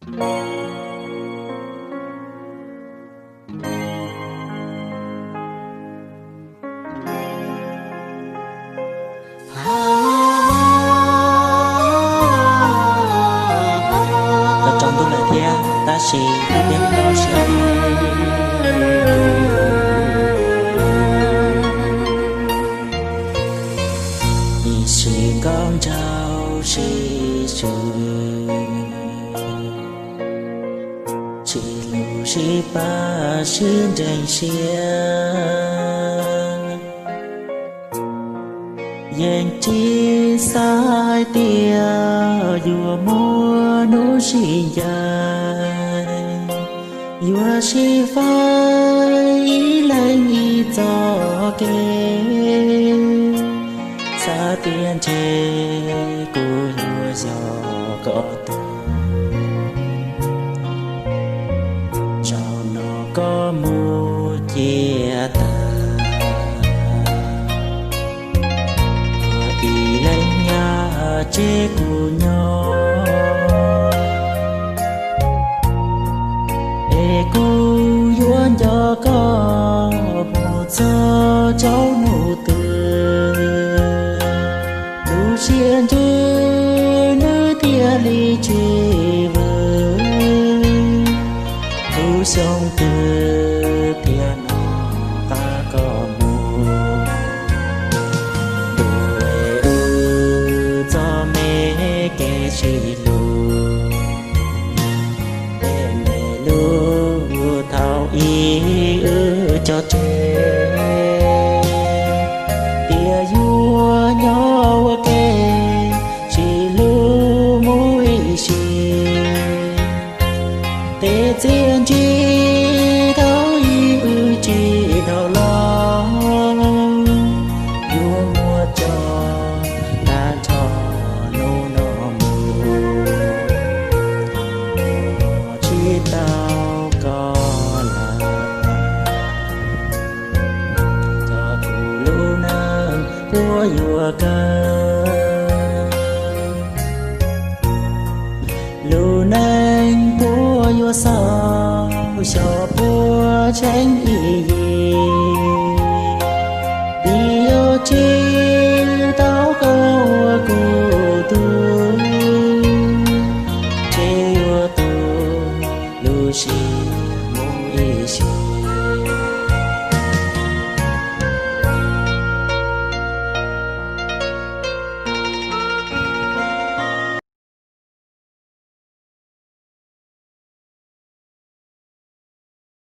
Los tsaus ntuj lawm thiab tab sis peb nyob siab. Ib sim nkauj nraug sib swm, sib hlub sib pab sib ntseeg siab. Yeej tsis xav hais tias yuav muaj hnub sib ncaim, yuav sib faib ib leeg ib txoj kev. Xav tias ntshe kuv yuav yog koj tus, zaum no koj mus ciav tas, ib leeg nyob tseg kuv nyob. Es kuv yuav nco koj mus txog tsaus ntuj twg, lub siab ntsws nws thiaj li tsis vwm. Lub xyoo twg thiaj noj qab koj mus, ntuj es wb txoj me kev sib hlub, es me lub thaum ub wb cog tseg, tias yuav nyob ua ke sib hlub mus ib sim. Tej txiaj ntsig thaum ub wb tsis tau los, yuav muab tso tag nrho hnub no mus, tsis tau koj lawm. Txog kuv lub neej puas yuav kawg, lub neej puas yuav xaus xyov puas tsheej ib yig, vim yuav tsis tau koj ua kuv tug, ntshe yuav tu lub siab mus ib sim.